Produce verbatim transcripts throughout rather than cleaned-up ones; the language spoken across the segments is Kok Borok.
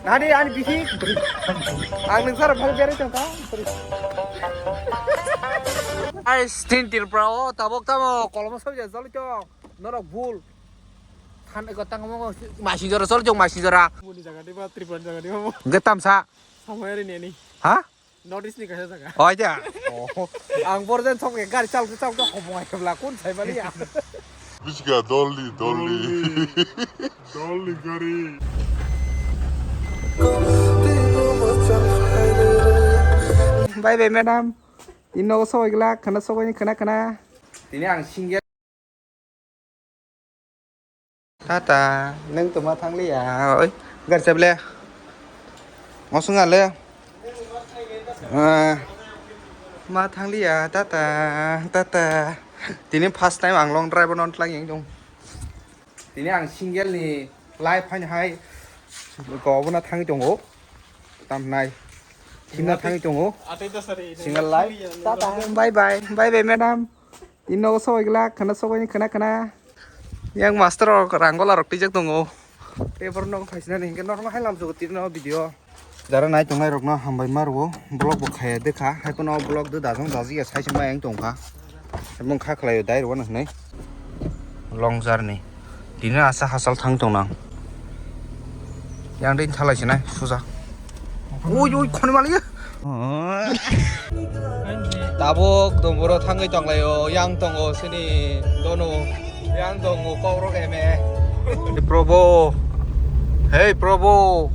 Nadi ani bisi. Ang nung sara phai berai tong ka. Ai stin tirpra o tabok tamo kolom soja joli tong. Norok bul. Than eko tang mo masi jora sol jong masi jora. Buni jaga di ba Tripura jaga di ba mo. Ge tamsa. Samaya ri neni. Ha? North East ni kaisa jaga. Oh, aja. Oh. Ang borjan sok ke gari chal chal ko homo ai kebla kun sai bali ya. Bisga dolly, dolly. Dolly gari. Bye bye madam. Ino soi gla khana soi ni khana khana. Tini ang single. Tata, nung tuma thang liya, oi, gar chable. Ngosung ale. Ah, ma thang liya, tata, tata. Tini first time ang long drive non tlang yang dong. Tini ang single ni life hain hai. Ko abuna thang tongo. Tam nai. Himna thang tongo. Single life. Tata, bye bye, bye bye madam. Ino soi gla khana soi ni khana khana. Yang master rok ranggola rok tijak tongo. Tei borok nok phaisina ni hingke nok hai lam sugo tini no video. Jara nai tongnai rok no hambai ma rwo vlog bo khaya dekha hai kono vlog do dajong daji ya sai se ma yang tongkha. Mung kha khlai dai rwo nang nai. Long journey. Tini asa hasal thang tong nang. Yang dei thalai sinai suja. Ui ui khoni mali. Tabuk domboro thangwi tonglaio, yang tongo sini dono. Yang tongo kokrok eme. Probo. Hey Probo.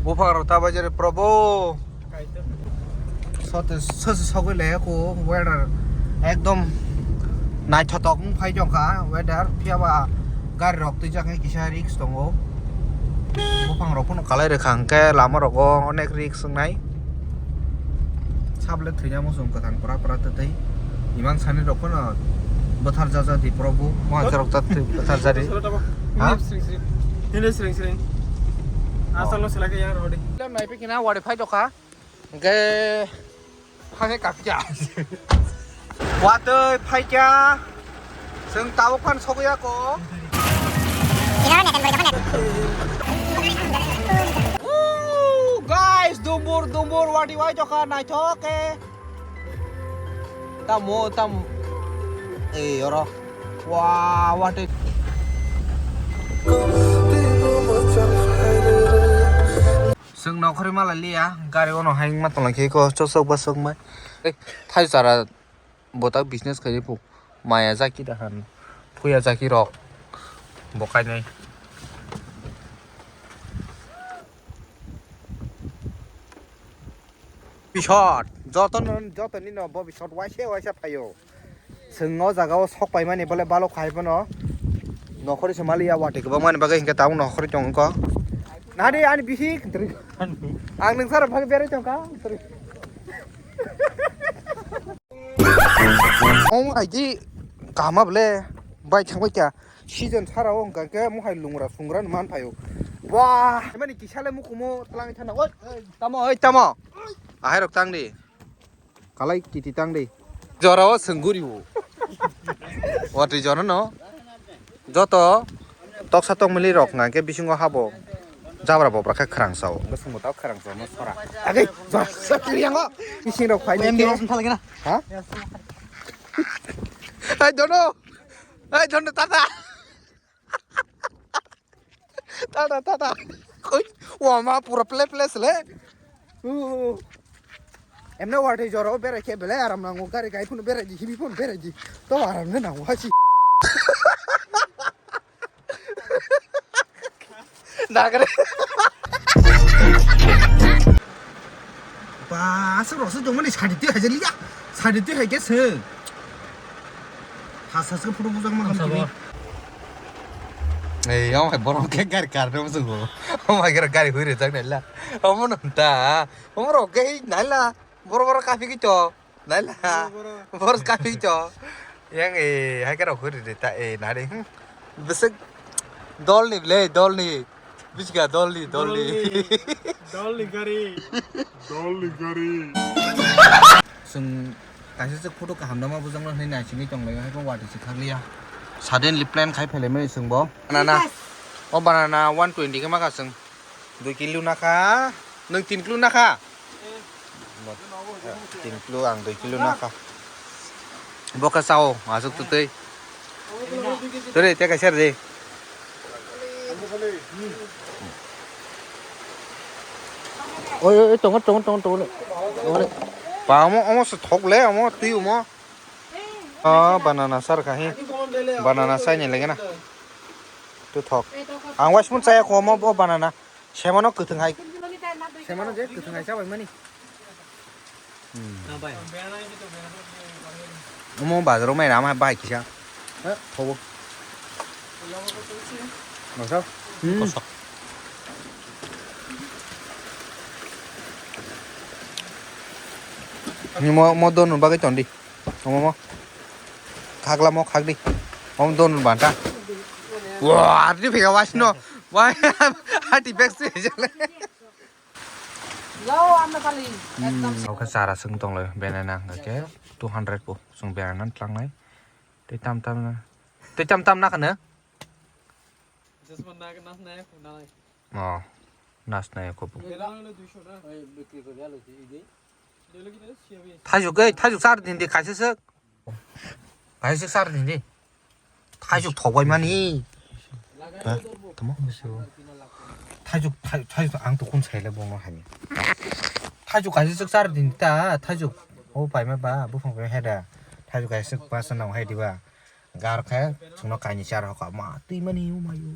Buphang rok tabajari Probo. Sote sote sogwi le ko weather ekdom naithotok wng phai jokha weather, phiya ba gari rok twijak khe kisa risk tongo. Buphang rok phano kalai rwkha hwnkhe lama rogo onek risk wngnai. Sable thwina muchung kwthang pura pura twtwi iman sani rok phano bwthar jaja di probo moha jarok ta bwthar jari. Ha? Hile sring sring. Hile sring sring. Oh. Asal no selake yang rodi. Lem nai pikina wari phai jokha. Hingke phai kapya. Watwi phaikya. Chwng tabuk phan sogwi ya ko. Woo, guys, dumbur dumbur wati wai jokha naithok khe. Tamo tamo. Ei oro. Wah, wati. Chwng nokhorwi malai liya, gari ono hai wngma tonglaikhe eko chosok bosok mai. Ei, thai chara botak business khaidi pu. Maya jaki dahan, puya jaki rok bo kainai. Bisot, joto no, joto ni no bo bisot waisa waisa phaio. Chwng o jaga o sok paimani bole balok khai phano nokhorwi se maliya wati kwbangmani bagwi hinkhe tabuk nokhorwi tong wngkha. Nadi ani bisi kwtwrwi. Ang nwng sara phagwi berai tongkha. Ong aidi kaham bole bai thangbai kha season sara o hwnkha khe mohai lungra sungra man phaio. Wah, mani kisale mukumo tlang thana. Oi, tamo, oi, tamo. Ahai rok tang di. Kalai kiti tang di. Jora o senguri o. Watwi jora no. Joto toksa tokmili rok hwnka khe bisingo habo jabra bobra khe khwrang sao. Bwswng bo tabuk khwrang sao no sora. Agei jora sakri yango. Bising rok phai ni. M D khe. Rosum thalai gana. Ha? Hai dono. Hai dono tata. Tata, tata. Koi, wama pura ple ple sele. Uh. Emne warte joro berai khe belai aram nango, gari gai phunu berai di, hibi phunu berai di. To aram ne nango hasi. Nagre. Ba, aswk rok se tongmani sadi twi haijak liya. Sadi twi hai khe se. Hasa se photo bujak man kini. Ei, omo hai borok khe gari kar no muchungo. Omo hai khe gari hui rijak naila. Omo no ta. Omo rok khe naila. Boro boro kapi kito. Naila. Boro boro. Boro kapi kito. Yang e hai khe rok hui rijak ta e nari. Hmm. Bwswk dol ni le dol ni. Bisi kha dolni, dolni. Dolni, dolni gari. Dolni gari. Chwng kaisa se photo kaham dama bujak nai hinwi naisingwi tonglaio, hai khe watwi se khakliya. Suddenly plan khai phailaimani chwngbo. Banana. Yes. O banana one twenty khe ma kha chwng. Dui kilo nakha, nwng tin kilo nakha? Bo, tin kilo, ang dui kilo nakha. Bo khe chao, aswk twtwi. Tore, tei kaisa rwdi. Oi, oi, oi, tongo, tongo, tongo, tongo. Tongo. Pa, omo, omo se thok le, omo twi omo. Oh, banana sar kahi. Banana sai ni lagi na. Tu thok. Ang waismung chaya ko omo bo banana. Semano kwthwng hai. Semano je kwthwng hai chabai mani. Hmm. Omo bazaro mai ram hai bai kisa. Ha, thobo. Masa? Hmm. Kosok. Ni mo, mo don bagwi ton di. Omo mo. Khakla mo khak di. Om don banta. Wah, ardi phega was no. Wah, hati bek se jale. Yo, anda kali. Ekdam. Oke, cara seng tong le, banana, oke, two hundred po, sung banana tlang nai. Tei tam tam na. Tei tam tam na kana? Just man na, nas na, na. Oh, nas na, ko. Thaijuk, ei, thaijuk sar din di, kaisa sek. Kaisa sek sar din di. Thaijuk thok bai mani. Ha? Tamo? Thaijuk, thai-, thaijuk ang to kun sai le bono hani. Thaijuk kaisa sek sar din ta, thaijuk. O pai ma ba, buphang pai heda. Thaijuk kaisa sek pasa nang hai di ba. Gar khe, chungno kaini char hoka ma, twi mani, o mayo.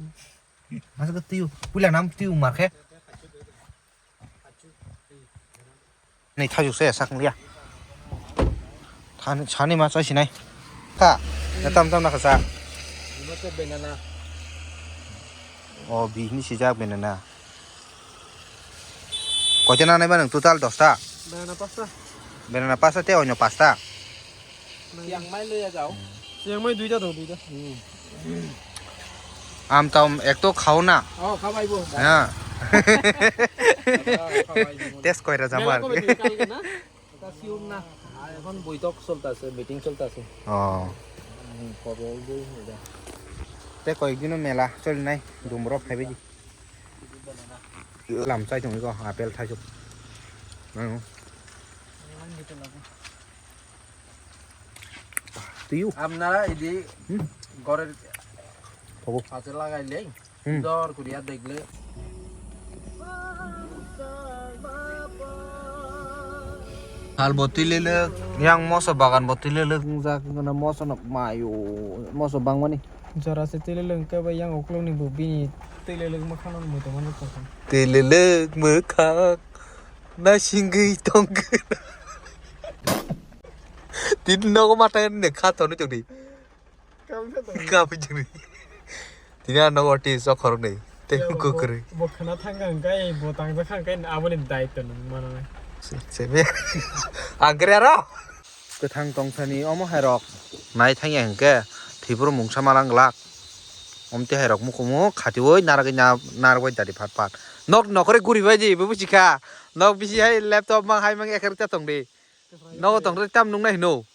Masa ke twi, puila nam twi mar khe. Ni thaijuk se sak liya. Thani, sani ma chai sinai. Kha, na tam tam na kha sa. Imo se banana. O, bihini sijak banana. Koita na nai ba nwng total dosta? Banana pasta. Banana pasta te onyo pasta. Yang mai loya jao. Yang mai duita dong, duita. Am tam ek to khao na. Oh, khabai bo. Ha. Khabai bo. Test koi ra jamar. Mela ko bhi kal ke na? Ta sium na. Ah, ekhon boitok cholta ase, meeting cholta ase. Oh. Hmm, khobor dei hoida. Te koyek dino mela choli nai, dumro phaibai di. Lam chai tong go, apple thaijuk. Nang. Tuyu. Amnara idi Hmm. Gore Thogo. Pache lagai le. Hmm. Dor kuriya dekle. Hal bo twi lelek, yang moso bagan bo twi lelek wngjak, wngkha na moso no mayo, moso bangmani. Jora se twi lelek wngkha bai yang ukulukni bo bini twi lelek mwkhang no muitu mano tongkha. Twi lelek mwkhang nasingwi tongkha. Tini nogo mata ne kha thoni tongdi. Kapi juri. Tini ano oti sok khorok nei. Te kukur. Bo khana thang kang kai, bo tang kang kai, aboni daityo nung mano. Se, se be. Angkre aro. Kwthang tongsani omo hai rok. Nai thang ya hingke. Thibur mungsa malang glak. Omte hai rok mukumu khatiwi naragwi na, naragwi dadi phat phat. Nok nokore guri bai di, bubu sikha. Nok bisi hai laptop mang hai mang eker ta tong di. Nogo tong tong tam nung nai hino.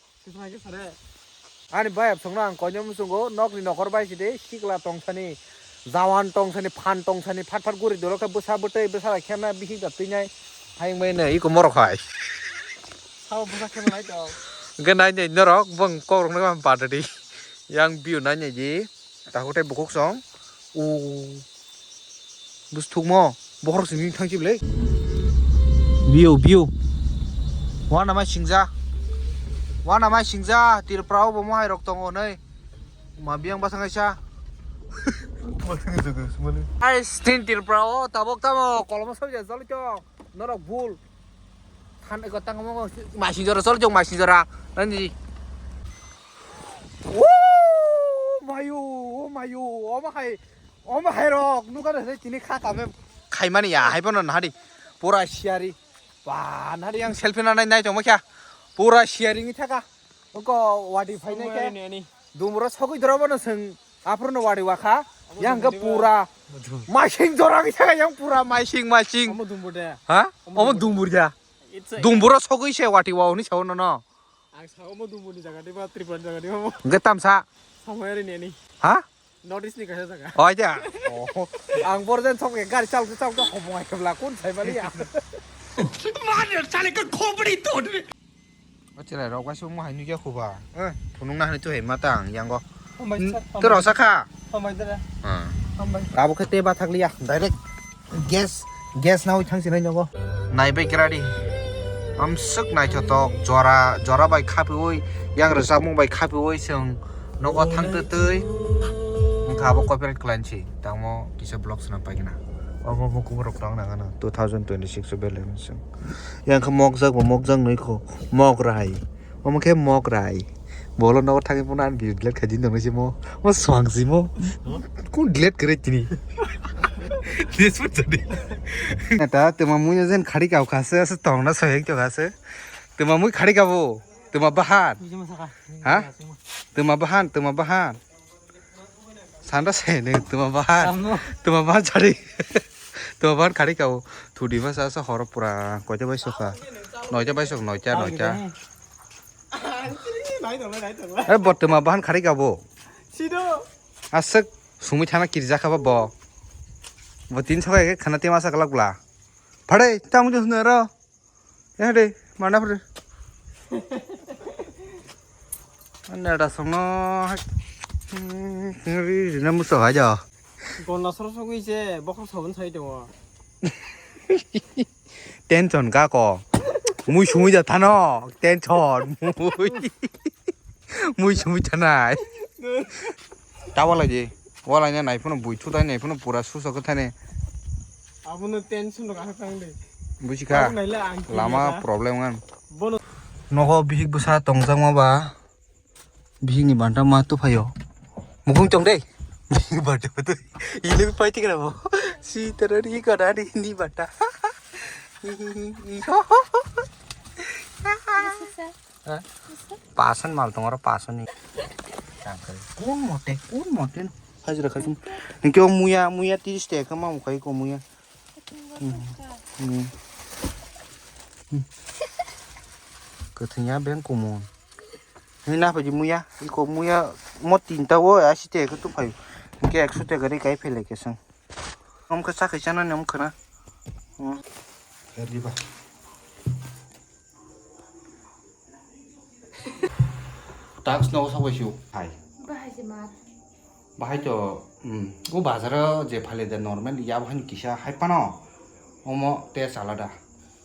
Ani bayap songno ang koino muchungo nokni nokhor bai sidi sikla tongsani, jawan tongsani, phan tongsani, phat phat guri dolo khe bwsa bwtwi bwsa bai khemna bihik da twinai. Hayung bai no iko morok hai. Sao bwsa khemlai tong. Hwnkhe nai nai norok bong kokrok nai ma bada di. Yang biu nai nai di. Takhuk tei bukhuk song. O. Bwsthukmo. Bokhorok simi thangchi bwlai. Biu, biu. Wana mai singja. Wana mai singja. Tripura o bo mohai rok tongo nei. Ma biyang basa ngaisa. Ai, stin Tripura o tabok tamo koloma sabja jali tong. Norok bul. Than eko tangmo masing jora sol jong masing jora. Nani. Wo, mayo, o mayo, o bahai, o bahai rok, nuka de tini kha kame. Khaimani ya, hai bono nahadi. Pura siari. Ba, nahadi yang selfie na nai, nai tongma kya. Pura siari ngi thaka. Oko wadi phainai khe. Dumro sogwi dorobo no seng. Aphuru no wadi wakha. Yang ke pura. Masing jorang saka yang pura masing, masing. Omo dumbur de. Ha? Omo dumbur ya. Dumburo sogwi se wati wa oni sao no no. Ang sao mo dumbur ni jaga de ba Tripura ni jaga de mo. Hwnkhe tamsa. Samoyari ni ani. Ha? North East ni kaisa jaga. Hoi da. Oh. Ang borjan sok gari chal chal ko homo ai kebla kun sai bali ya. Mane sale ka khopri to. O chwrai rok bai sung mo hai nugya khuba. Eh, phunung na hani tu hai mata ang yango. Hambai sir, to hambai. Rok sakha. Hambai dara. Ah. Hambai. Abo khe te ba thakliya direct. Gas, gas nawi thang sinai nogo. Naibai keradi. Amswk naithotok jora, jora bai khapiui, yang rwchapmung bai khapiui chwng nogo thang twtwi. Wngkha abo copyright khlainsi. Tamo kisa vlog swnam paikna. Obo bo kuborok tong nang ano two thousand twenty-six o belai chwng. Yang kha mokjak bo mokjak nwi kho. Mokrai. Omo khe mokrai. Bolo nogo thangwi phano ani video delete khaidi nangwi se mo. Mo swang si mo. Hmm? Kun delete kwrwi tini. Delete pun jadi. Eta twma mui jen khari kau khase, ase tong na sohek to khase. Twma mui khari kabo. Twma bahan. Bujima saka. Ha? Twma bahan, twma bahan. Sanda se ne twma bahan. Tamo. Twma bahan chari. Twma bahan khari kau. Thudi ma sa sa horo pura. Koita bai sokha. Noita bai sok, noita, noita. Nai tong, nai tong. Eh, bo twma bahan khari kabo. Sido. Aswk sumui thana kirja khaba bo. Bo tin sokai khana tema sa kalak bla. Phare, tamu jus na ro. Ya de, mana phare. Anda da songno. Ri na muso haja. Gonna soro sogwi se, bokhok sabun sai tongo. Tension ka ko. Mui sumui da thano. Tension. Mui. Mui sumui thanai. Ta walai di. Walai na nai phano bui thu thai nai phano pura susa khe thani. Abono tension rok aswk tang de. Buji kha. Abono naile ang lama kiriya da. Problem ngan. Bono. Nogo bihik bwsa tongjakma ba. Bihik ni banta ma tu phaio. Mukhung tong de. Bihik banta ma tu. Ilu pai tikra bo. Si terari ko dari ni banta. Hi, hi, hi, hi. Ha? Pasan mal tong oro pasan ni. Tangkal. Kun mote, kun mote. Hajra khasum. Ningke o muya, muya tiris taka ma mukai ko muya. Hmm. Hmm. Hmm. Kwthwngya beng kumun. Ni na phaji muya, iko muya mo tinta o asi taka tu phayo. Ningke ekso taka ri kai phele kesang. Om khe chakhai chanani om khwna. Hmm. Riba. Tax no sa waisio. Hai. Bahai se ma. Bahai to, hmm, o bazar o je phale de normal ya bahai kisa hai pano. Omo te salada.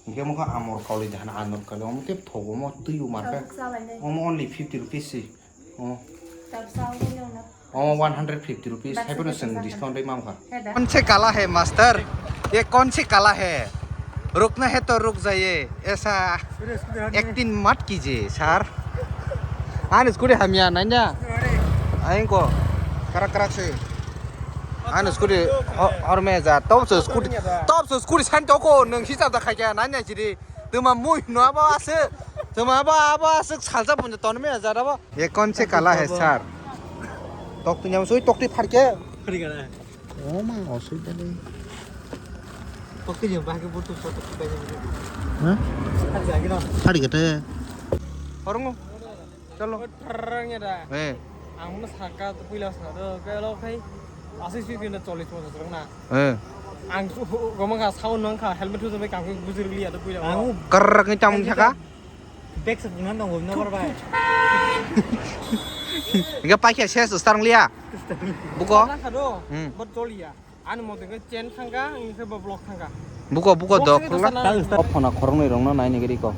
Hingke mo kha amor kauli de hana amor kauli. Omo te thogo mo twi o marka. Tabuk salai nai. Omo only fifty rupees si. Oh. Tabuk salai nai no. Oh, one hundred fifty rupees. Hai phano chwng discount bai mamkha. Kau kaun se kala hai, master? Ye kaun se kala hai? Rukna hai to ruk jaiye. Aisa acting mat kijiye, sir. Ani scooty hamya, nanya? Aing ko. Karak karak se. Ani scooty ho-, horme ja. Top se scooty. Top se scooty san to ko. Nung hisa da khaikya, nanya jiri. Tuma mui no abo ase. Tuma abo, abo ase salsa punja tonme ja abo. Ye kaun se kala hai, sir? Tok tu nyam sui, tok tu phar ke. Phar ke na. Oh ma, osui dale. Tok tu nyam bahai ke butu so tok tu bai. Ha? Phar ke na. Phar ke te. Horong. Chalo. Phar ke da. Eh. Ang mo saka tu puila sa do ke lo khai. Asik sui ke na cholis mo sa na. Eh. Ang su gomang ka sound nang ka helmet tu bai kang bujir liya tu puila. Ang. Kerrek ni tam saka. Bag se bunan tongo, nokar bai. Enggak pakai saya sustar ngeliat. Buko. Karena kado, hmm. Bot joli ya. Anu mau tengok chain thangka, ini ke block thangka. Buko, buko dok sana. Ophona khoroknwi rokno naini gari ko.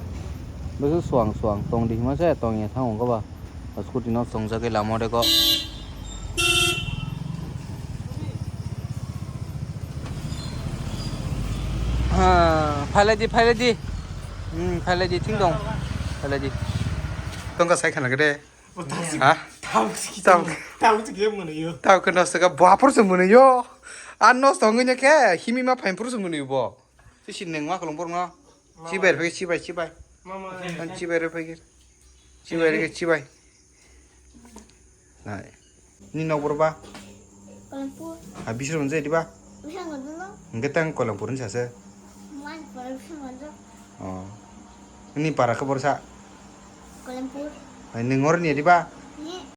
Besu suang suang tong di hima se tong ya thang ko ba. Scooty no songjagwi lama o de ko. Ha, phailai di, phailai di. Hmm, phailai di, thing dong. Phailai di. Tongka sai khana gede. Ha? Tau. Tau. Tau ke nosto ka bua por se mune yo. An nosto ngene ke himi ma phain por se mune bo. Si si neng ma kolong por no. Chibai re phai, chibai, chibai. Mama. An chibai re phai. Chibai re chibai. Nai. Ni nok bor ba? Kalampur. Ha, bisro nje di ba? Bisa ngodno. Nge tang Kalampur ni sase. Man, para bisa ngodno. Oh. Ni para ke bor sa? Kalampur. Hai, ni ngor ni di ba?